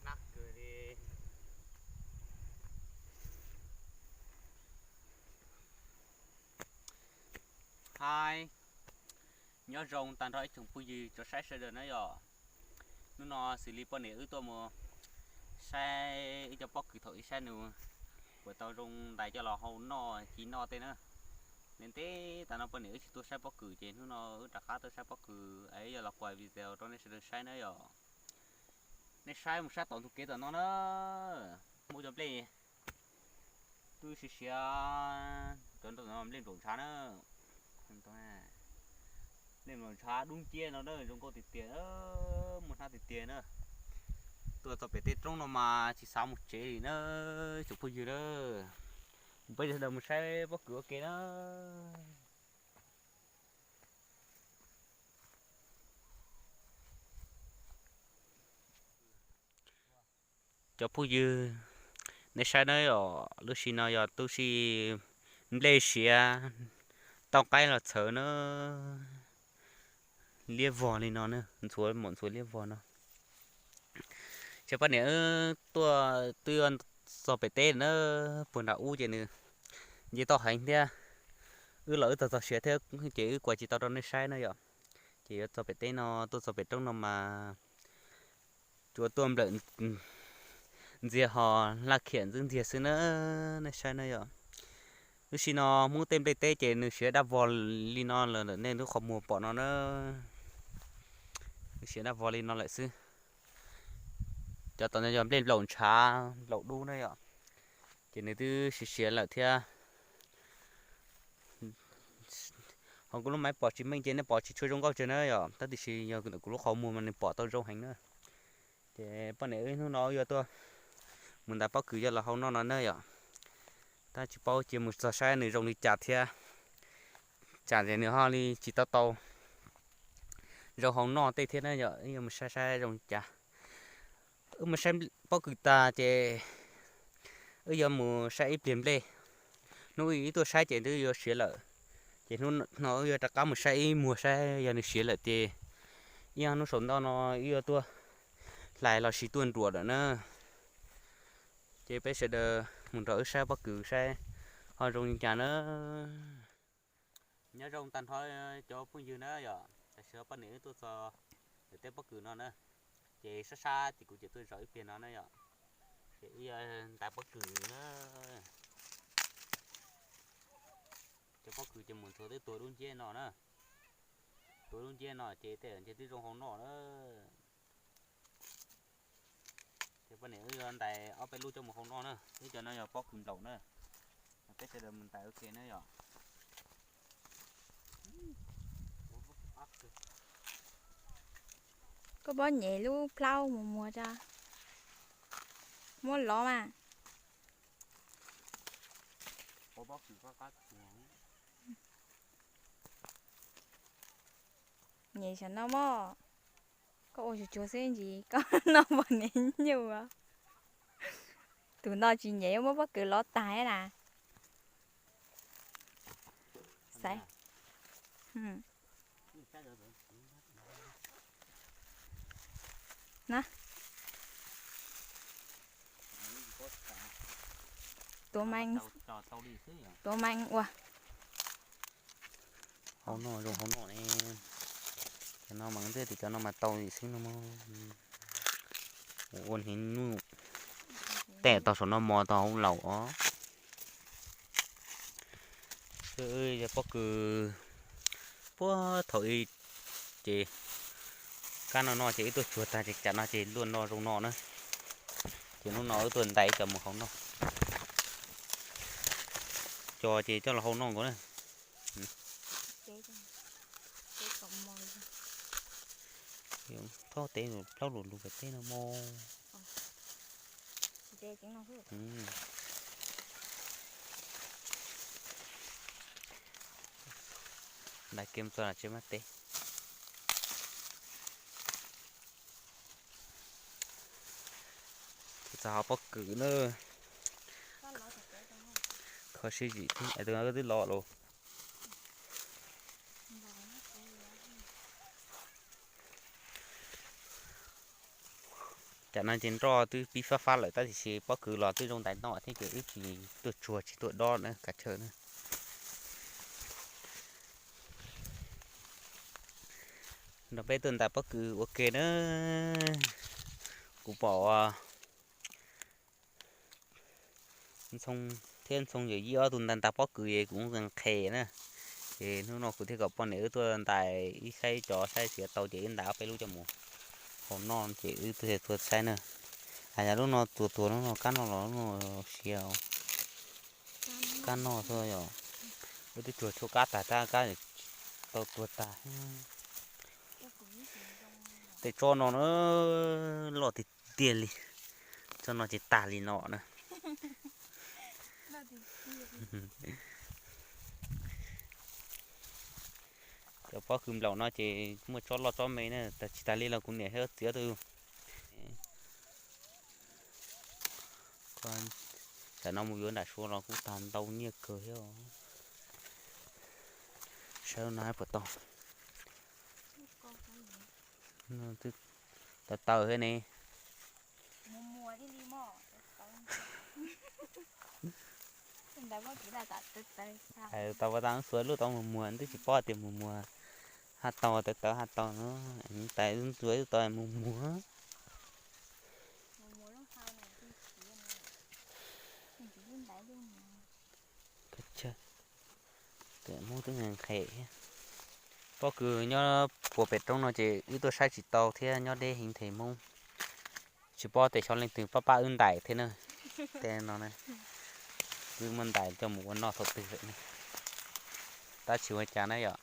Nab kawg li. Hais, nyob zoo tag nrho ib tsoom phooj ywg cov saib sawv daws na yom. Hnub no xws li poj niam wb tuaj mus saib ib co pob kws thaum ub saib nws puas tau zoo ntais coj los hau noj ci noj tej na. Ntev ntev tas no poj niam wb tsis tuaj saib pob kws ces hnub no wb rov qab tuaj saib pob kws es yog los kuaj video rau nej sawv daws saib na yom. Nej saib mus saib tom ntug kev tom no na, muaj cov nplej twb siav siav, cov nplej nplaum ntshav na. Nplej nplaum ntshav dub nciab no na, zoo nkauj tiag tiag, muaj hnab tiag tiag na. Tuaj txog pem tej roob no mas tsis xav mus tsev li na, tsoom phooj ywg na. Peb sawv daws mus saib pob kws ua ke na. Cov phooj ywg, nej saib na yom, lub sij no yog lub sij nplej siav, tauj qaib los txhawv na, liab vog li no na, ntxhuav mom ntxhuav liab vog no. Ces poj niam wb tuaj twb yuav txog pem teb na, puag nram ub ces nws nce toj heev thiab, wb los wb txog txog siav thiab ces wb kuaj tsis tau rau nej saib na yom. Ces yuav txog pem teb no, tuaj txog pem roob no mas tsuas tuaj nplawm ntxiag ho laj khiam ntxwb ntxiag xwb na, nej saib na yom. Lub sij no muab tej nplej teb ces nws siav dab vog li no lawm, nej lub qhov muag pom no na, nws siav dab vog li no lawm xwb. Cov tom no yog nplej nplaum ntshav nplaum dub na yom, ces nws twb siav siav lawm thiab. Ho kuv lub maiv pom tsis meej ces nej pom tsis tshua zoo nkauj tsawg na yom, tab tiam sis yog kuv lub qhov muag mas nws pom tau zoo heev na. Ces poj niam wb hnub no yuav tuaj mus ntais pob kws coj los hau noj no na yom. Tab tsis paub cia mus txog saib nws zoo li cas thiab, tsam ces nws ho li tsis tau tau zoo hau noj tej thiab na yom, wb yuav mus saib saib zoo li cas. Wb mus saib pob kws tas ces wb yuav mus saib ib pliag nplej. Hnub ib tuaj saib ces twb yuav siav lawm, ces hnub no wb yuav rov qab mus saib ib muag saib yog nws siav lawm ces ib hnub saum ntoj no wb yuav tuaj hlais los sis tuaj nruam lawm na. Ces peb sawv daws mus nrog wb saib pob kws saib ho zoo li cas na. Nyob zoo tag nrho cov phooj ywg na yom, tam sim no poj niam wb tuaj txog ntawm tej pob kws no na, ces sab sab ces kuv ces tuaj zov ib pliag no na yom, ces wb yuav ntais pob kws na. Cov pob kws ces mus ntxhuav twb tuag dub nciab no na, tuag dub nciab no ces tej ntshe twb zoo hau noj na. Ces poj niam wb yuav ntais ob peb lub coj mus hau noj na, wb cov no yog pob kws nplaum na, peb sawv daws mus ntais ua ke na yom. Koj pob nyem lub plaub mus muag tso, muab lov mas. Nyem saum no mog, koj ua tsuag tsuag xwb ntsis koj noj pom niam nyuj. Tus no tsis nyem muab pob kws lov tag na. Xaiv. Na. Tuav meej, tuav meej ua. Hau noj zoo hau noj ne. Cov no mas ntej tias cov no mas tau li xwb no. Ua hniv nuj tej tau saum no mos tau hauv laus os. Yog pob kws puag thaum ub ces kab no no ces wb tuaj tsuag tag ces cas no ces luaj no zoo no na. Ces hnub no wb tuaj ntais cov mus hau noj. Cov ces coj los hau noj nkaus na. Thaub teb plaub lus lus pem teb no mog. Ntais kiag txog tsis maj teb. Txog hauv pob kws na. Kho sib zim thiab, tus no twb los los. Tam no ces nroj twb pib fab fab lawm tab sis pob kws los twb zoo ntais noj thiab ces wb tsis tuaj tsuag tsis tuaj dob na kav chaw na. Nrog peb tuaj ntais pob kws ua ke na. Kuv pom Ntxhoo thiab Ntxhoo yawm yij ob tug ntais ntais pob kws es kuv nqhes na. Ces hnub no kuv thiaj kom poj niam wb tuaj ntais ib saib cov saib siav tau ces wb ntais ob peb lub coj mus hau noj ces wb tuaj tuaj saib na. Yog lub no tuag tuag lub no kab noj los lub no siav kab noj xwb yom. Wb twb tsuag tshuaj kab tag tab kab tau tuag tag. Tej tsob no na loj tiag tiag li, tsob no ces tag li no na. Cov pob kws nplaum no ces muaj tsob loj tsob me na, tsis tas li los kuv niam thiab txiv twb tam no mus yuav nram suav los kuj tag ntau nyiaj kawg thiab. Saib no puas tau. Tawv tawv thiab ne. Tau pas tas xuav lub tau mus muag twb tsis paub tias mus muag. Haj tau tawv tawv haj tau no, tais ntxuav lub tau mus muag. Tes Hmoob twb nqhes nqhes thiab. Pob kws nyob puas pem roob no ces wb tuaj saib tsis tau thiab nyob deb heev tes Hmoob tsis paub tias xyov leej twg pab pab wb ntais thiab na. Tej no wb muab ntais coj mus ua noj thaum twg lawm ne. Tab sis ua cas na yom,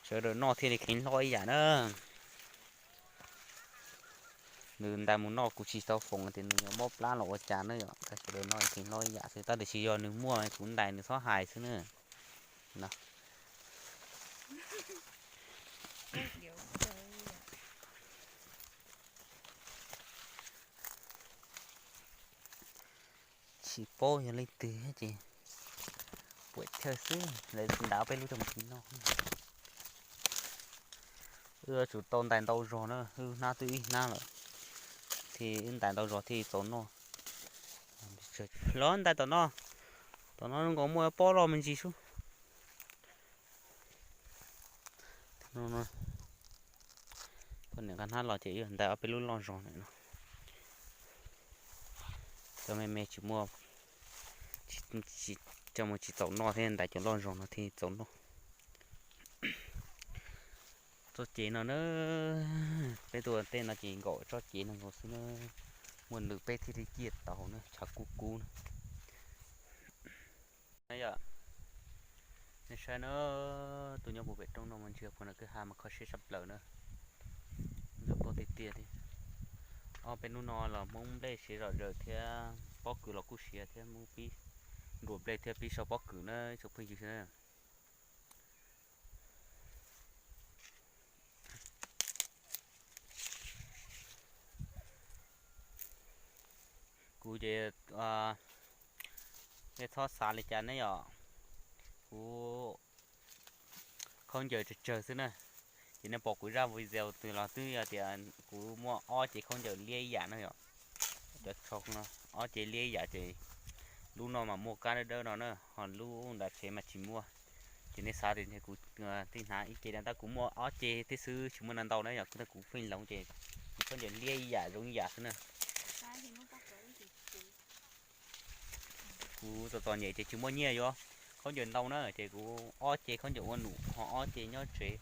sawv daws noj thiaj li kheev hlob ib yam na. Nws ntais mus noj kuv tsis tau foom tias nws yuav mob plab los ua cas na yom, tab sawv daws noj kheev hlob ib yam xwb, tab tiam sis yog nws muaj kuv ntais nws txhob hais xwb na. Tsis paub yog leej twg ces puam chawj xwb, lawv ntais peb lub coj mus kis noj. Wb yuav tsum tau ntais ntau zog na, wb hnab twb ib hnab lawm, thiaj wb ntais ntau zog thiaj txaus noj. Los ntais tom no, tom no zoo nkaus muaj pob loj me ntsis sub. Poj niam nqa hnab los ces yuav ntais ob peb lub loj zog na no. Cov me me tsis muaj, coj mus tsis txaus noj thiab, ntais cov loj zog no thiaj txaus noj. Txoj kev no na, peb tuaj tej no ces nkaum txoj kev no nkaus xwb na, muaj nws peb thiaj li ciaj tau na, tshav kub kub na. Yom, nej saib na, tuaj nyob puag pem roob no mas ntsia puag nram kwj ha mas kho siab tshaj plaws na. Ntxuav tuaj tiag tiag li. Ob peb hnub no los Hmoob nplej siav zom zaws thiab pob kws los kuj siav thiab, Hmoob pib nruam nplej thiab pib sau pob kws na ib tsoom phooj ywg na. Kuv ces, nej txhob xav li cas ne yom, kuv khaub ncaws tsawg tsawg xwb na. Ces nej pom kuv zaj video twg los twb yog tias kuv muaj ob cev khaub ncaws liab ib yam na yom. Cov tsho no ob cev liab ib yam ces lub no mas muaj kab dawb dawb no na, ho lub nram tsev mas tsis muaj. Ces nej xav tias kuv tij hnav ib ce no tab kuv muaj ob ce thiab xwb tsis muaj ntau ntau na yom, kuv feej hloov ces kuv khaub ncaws liab ib yam zoo ib yam xwb na. Kuv txom txom nyem ces tsis muaj nyiaj yuav khaub ncaws ntau na, ces kuv ob ce khaub ncaws ua num ho ob ce nyob tsev.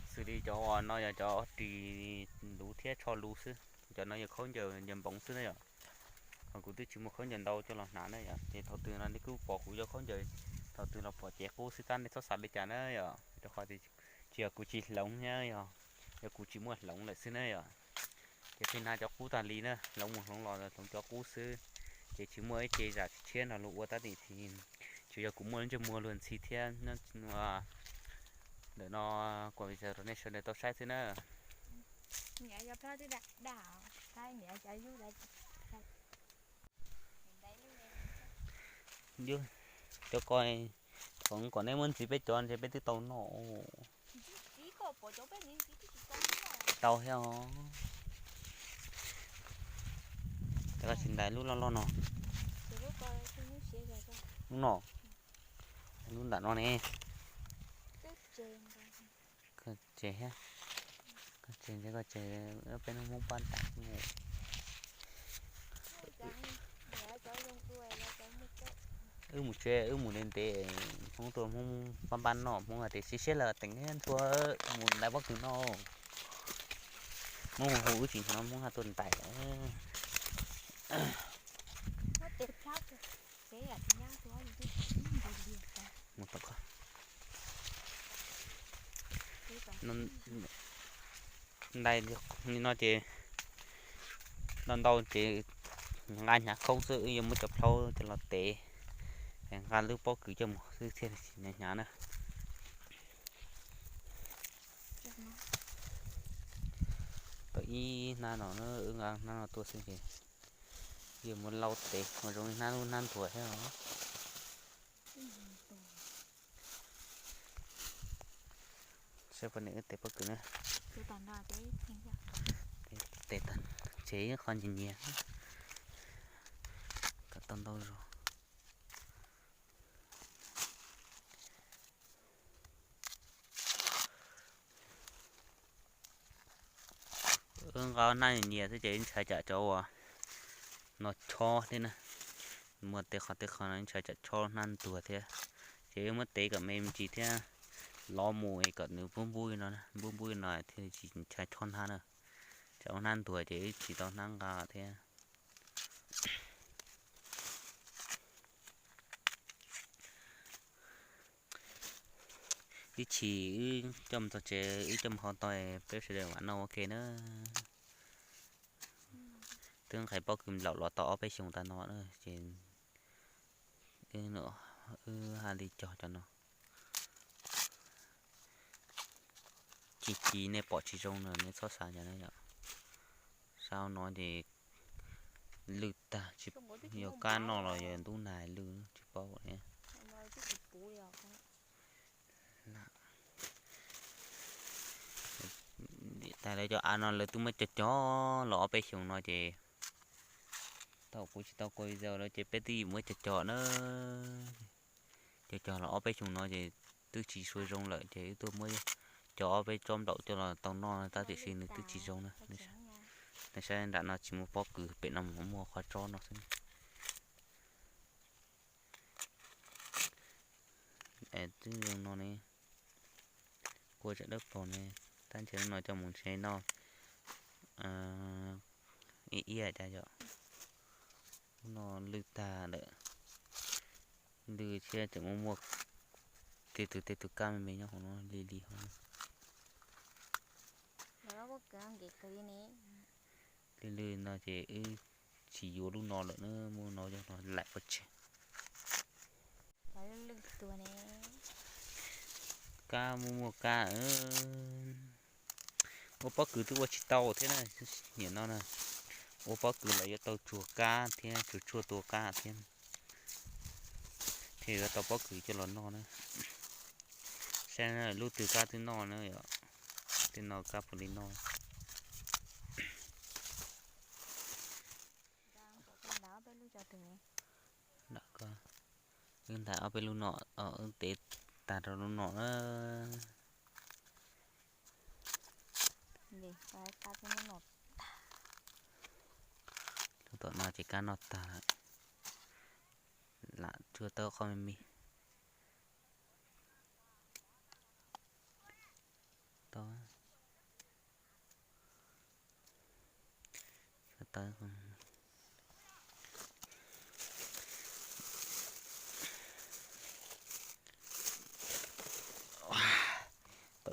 Xws li cov uas no yog cov ris luv thiab tsho luv xwb, cov no yog khaub ncaws ncaws npoov xwb na yom. Ho kuv twb tsis muaj khaub ncaws ntau coj los hnav na yom, ces thaum twg no nej kuj pom kuv cov khaub ncaws, thaum twg los pom cev qub xwb tab nej txhob xav li cas na yom, rau qhov tsis yog kuv tsis hloov thiab yog, yog kuv tsis muaj hloov lawm xwb na yom. Ces pheej hnav cov qub tag li na, hloov mus hloov los hloov cov qub xwb, ces tsis muaj ib ce zam tshiab nrog luag ua tab sis tsuas yog kuv muaj lub ntsej muag luag ntxhi thiab. Ntawm no kuam vis rau nej sawv daws tau saib xwb na. Cov ko, kom nej muab ntxiv peb cov ntshe peb twb tau noj. Tau thiab os. Koj tsis ntais lub loj loj no. Lub no, lub nram no ne. Koj tseg thiab, koj tseg ntshe koj tseg, peb hnub Hmoob pab ntais xwb. Wb mus tsev, wb mus ntev ntev, Hmoob tuaj Hmoob pab npab noj, Hmoob hais tias siab siab lawm teem thiab nthua mus ntais pob kws no. Hmoob hu hu wb tsis hnov, Hmoob haj tuaj ntais. Mus tom ko. Ntais li no ces ntau ntau ces nqa hnyav khoob xwb, wb yuav muab cov plhaub coj los tev, nqa lub pob kws coj mus xwb thiaj li tsis hnyav na. Tau ib hnab no na, wb nqa hnab no tuaj xwb ces yuav muab laub tev ua zoo li hnab lub hnab nthuav thiab os. Saib poj niam wb tev pob kws na. Tev tag, tsev ib qho nyias nyias, kom tau ntau zog. Wb nqa hnab nyias xwb ces wb ntshai tsam cov uas no chob thiab na. Muaj tej qhov tej qhov no wb ntshai tsam chob hnab ntuag thiab, ces wb muab tev kom me me ntsis thiab, lov mus kom nws npub npub no, npub npub no thiaj li tsis ntshai chob hnab na. Tsam ua hnab ntuag ces wb tsis tau hnab nqa thiab. Ib chim wb coj mus txog tsev, wb coj mus hau tau, peb sawv daws mam noj ua ke na. Twb nqhis pob kws nplaum los tau ob peb xyoos tas no na ces wb haj li cog cov no. Ci ci nej pom tsis zoo no nej txhob xav cov no yom. Sau no ces lwj tag, tsis yog kab noj los yog ntub nag lwj tsis paub thiab. Tas lawv cov av no lawv twb muab cog cog los ob peb xyoos no ces thaum kuv tsis tau kua video lawm ces peb twb muab cog cog na. Cog cog los ob peb xyoos no ces twb tsis sua zoo lawm ces wb tuaj muab cog ob peb tsob nplaum coj los tau noj tab tiam sis nws twb tsis zoo na. Nej saib nram no tsis muaj pob kws, pem no muaj qhov tsob no xwb. Twb zoo no ne, kua tsam dawb paug ne, tab ntshe lub no coj mus ntshe noj ib iab cas yom. Lub no lwj tag lawm, lwj thiab tseem muaj muaj tej tus tej tus kab me me nyob hauv no li li hauv. Lwj lwj no ces wb tsis yuav lub no lawm na, muab no yog no laim pov tseg. Kab muaj muaj kab, ua pob kws twb ua tsis tau thiab na, nim no na, ua pob kws los yuav tau tsuag kab thiab tsuag tshuaj tua kab thiab, thiaj yuav tau pob kws coj los noj na. Saib lub twg kab twb noj na yom, twb noj kab puav leej noj. Wb ntais ob peb lub no, wb tev tag rau lub no na. Lub tom no ces kab noj tag lawm, lam tsuag tau qhov me me. Tau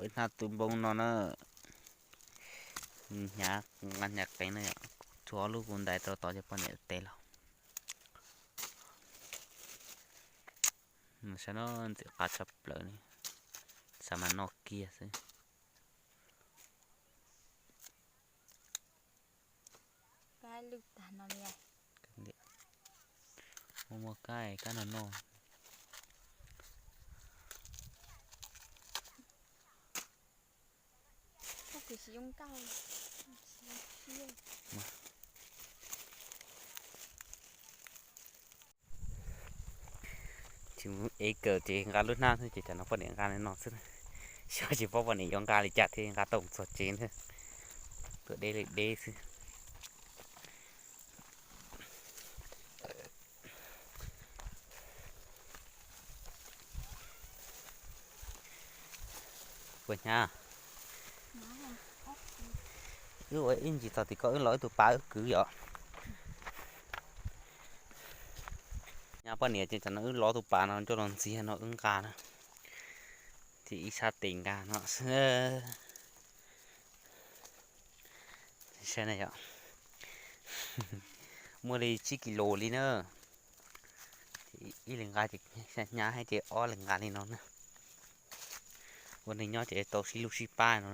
ib hnab tus npoo no na, hnyav, nqa hnyav qees na yom. Tshuav ob lub kuv ntais rau tod cov poj niam tev los. Saib no ntxim qab tshaj plaws li, xav mas noj kiag xwb. Muaj muaj kab, kab noj noj. Pob kws tsis zoo nkauj. Mas, Ev kawm ces nqa lub hnab xwb ces tam no poj niam nqa li no xwb. Xyov tsis paub poj niam yuav nqa li cas thiaj nqa tau mus txog tsev na. Tuaj deb li deb xwb. Puas hnyav? Wb ua ib ntsis txog tim ko wb los wb tus pas wb kwv yom. Nyab poj niam ces tam no wb los tus pas no coj los ntxiag no wb nqa na. Ces ib sab tes nqa no xwb. Saib na yom. Muaj li tsib kis lus li na. Ib leeg nqa ces hnyav ces ob leeg nqa li no na. Ua neeg nyob ces tau sib hlub sib pab no.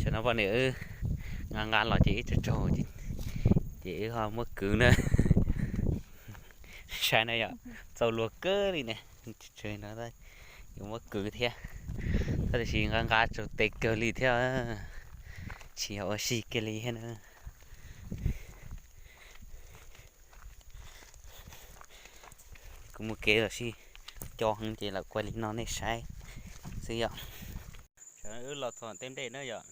Tam no poj niam wb nqa nqa los ces ib tsam tsaug ces wb ho muab kwv na. Saib na yom, txaus luag kawg li ne. Yuav muab kwv thiab, tab sis nqa nqa tsaug tes kawg li thiab. Tsis yog ua si kiag li thiab na. Kuv mus kev los sib co heev ces lam kuaj li no nej saib xwb yom. Wb los txog tej nplej na yom.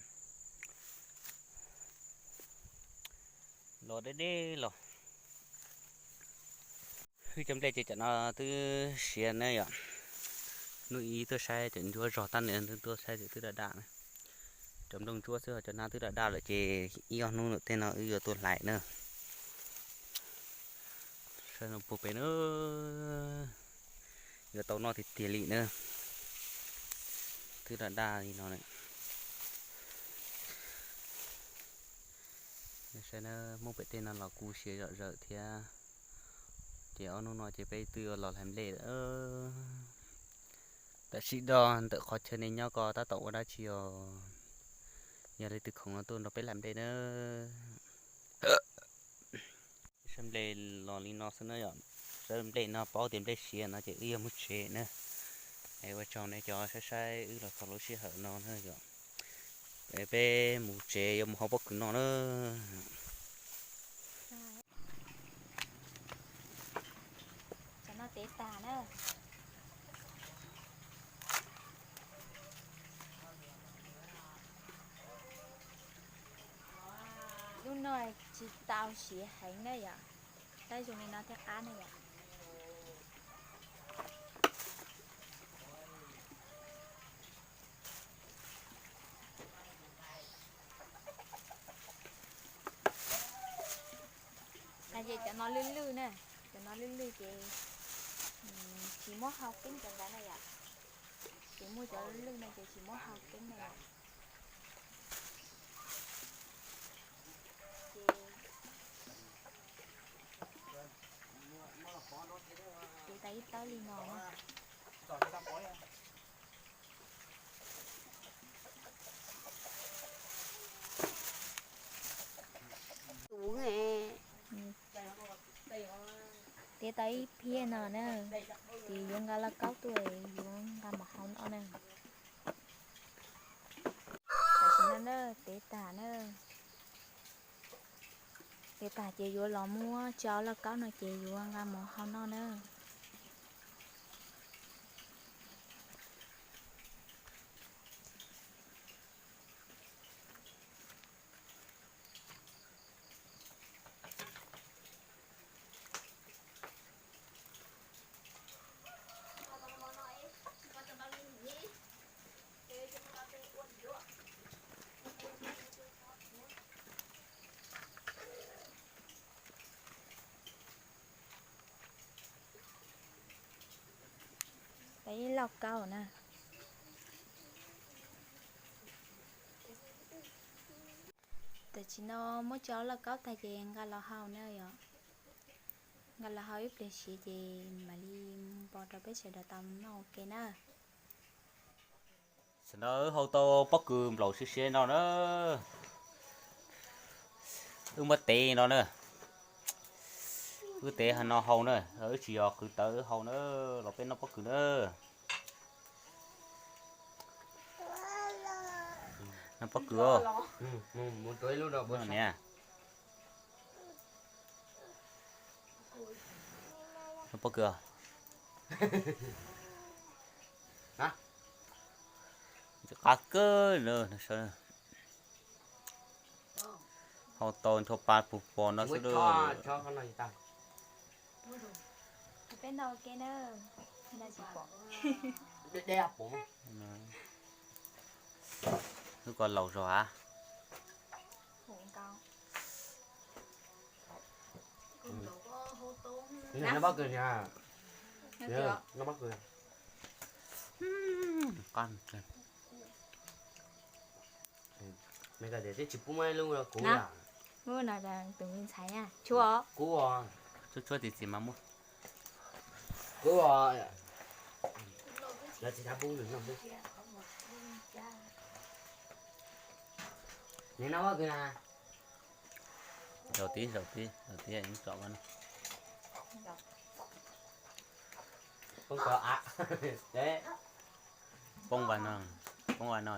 Los deb deb los. Wb cov nplej ces tam no twb siav na yom. Hnub ib tuaj saib cov ntsuab zog tab nis, tuaj saib ces twb daj daj na. Cov nplooj ntsuab xwb ho cov hnab twb daj daj lawm ces ib ob hnub lawm tej no wb yuav tuaj hlais na. Saib no puag pem na, yuav tau noj tiag tiag li na. Twb daj daj li no lawm. Saib na, Hmoob pem tej no los kuj siav zom zaws thiab. Ces ob hnub no ces peb twb yuav los hlais nplej lawm. Tam sim no ntawm qhov chaw nej nyob ko tab tom ua dab tsi os? Yog leej twg khoom no tuaj nrog peb hlais nplej na. Saib nplej los li no xwb na yom. Saib nplej no paub tias nplej siav no ces wb yuav mus tsev na. Es ua tsaug nej cov saib saib wb los txog lub sij hawm no na yom. Peb mus tsev yuav mus hau pob kws noj na. Cov no tev tag na. Lub no tsis tau siav heev na yom, tab zoo li no thiaj qab na yom. Ces cov no lwj lwj na, cov no lwj lwj ces tsis muab hau keeb cov ntawd na yom. Ces muaj cov lwj no ces tsis muab hau keeb na yom. Ces, ces tau ib tawb li no na. Tev tau ib phiab no na, ces yuav nqa lauj kaub tuaj yuav nqa mus hau noj na. Tam sim no na, tev tag na. Tev tag ces yuav los muab tso lauj kaub no ces yuav nqa mus hau noj na. Tau ib lauj kaub na. Tam sim no muab tso lauj kaub tag ces nqa los hau na yom. Nqa los hau ib pliag siav ces mam li npo rau peb sawv daws tau noj ua ke na. Tam sim no wb hau tau pob kws nplaum siav siav no na. Wb muab tev no na. Wb tev hauv no hau na, wb tsis yog qhwv tawv wb hau na, los peb noj pob kws na. Noj pob kws os. Niam. Pob kws, qab kawg na. Hau tau nthua pa puv pos no xwb. Wb ko laus zog a. Tshuab tshuab txiv txiv mas muab. Zaum tib zaum tib zaum tib tsom. Poob ko, poob va no, poob va no.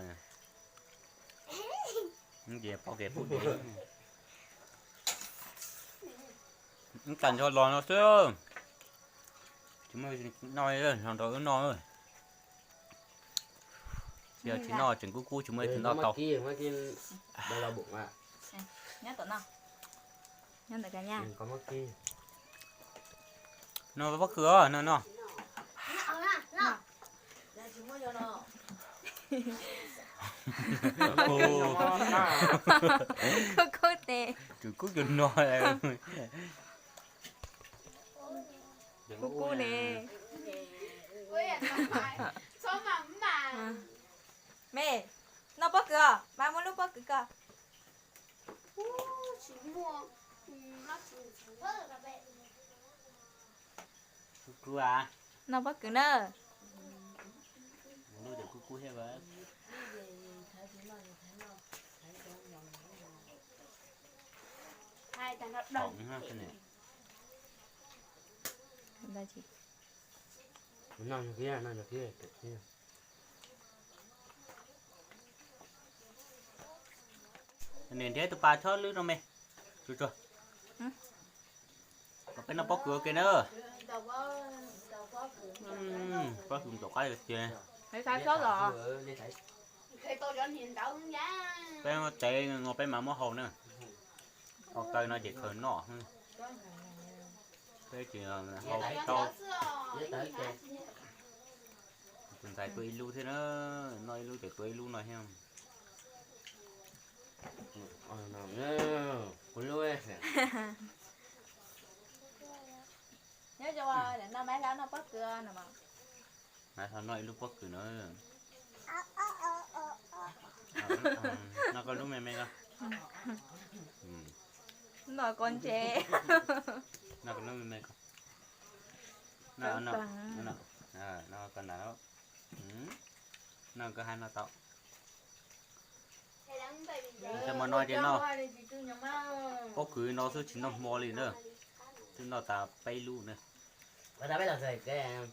Ces pom kev pub dev. Wb tag nrho los no xwb. Tsis muaj no, nrog wb no. Yog tsis no tseem kub kub tsis muaj ib tug noj tau. No pob kws os, no no. Kub kub tes. Kub kub no. Kub kub ne. Me, noj pob kws os, mas muab lub pob kws ko. Kub kub a. Noj pob kws na. Lub kub kub thiab. Niam nrhiav tus pas chob lwb rau me. Tsuag tsuag. Kom peb noj pob kws ua ke na. Pob kws tom qab tiag. Peb tev no peb mam muab hau na. Hau taw no ces khaws noj. Peb ces hau tau. Tus ntxhais tuaj ib lub thiab na, noj ib lub ces tuaj ib lub no thiab. Kuv lub. Nyob zoo, no Maiv Hlau noj pob kws no mas. Maiv Hlau noj ib lub pob kws na. Noj koj lub me me ko. Noj koj ntse. Noj koj lub me me ko. Noj, noj, noj koj ntawd. Noj koj hais noj tau. Tsis muaj no ces noj pob kws no xwb tsis noj hmo li na. Twb noj tas peb lub na. Qab tiag tiag.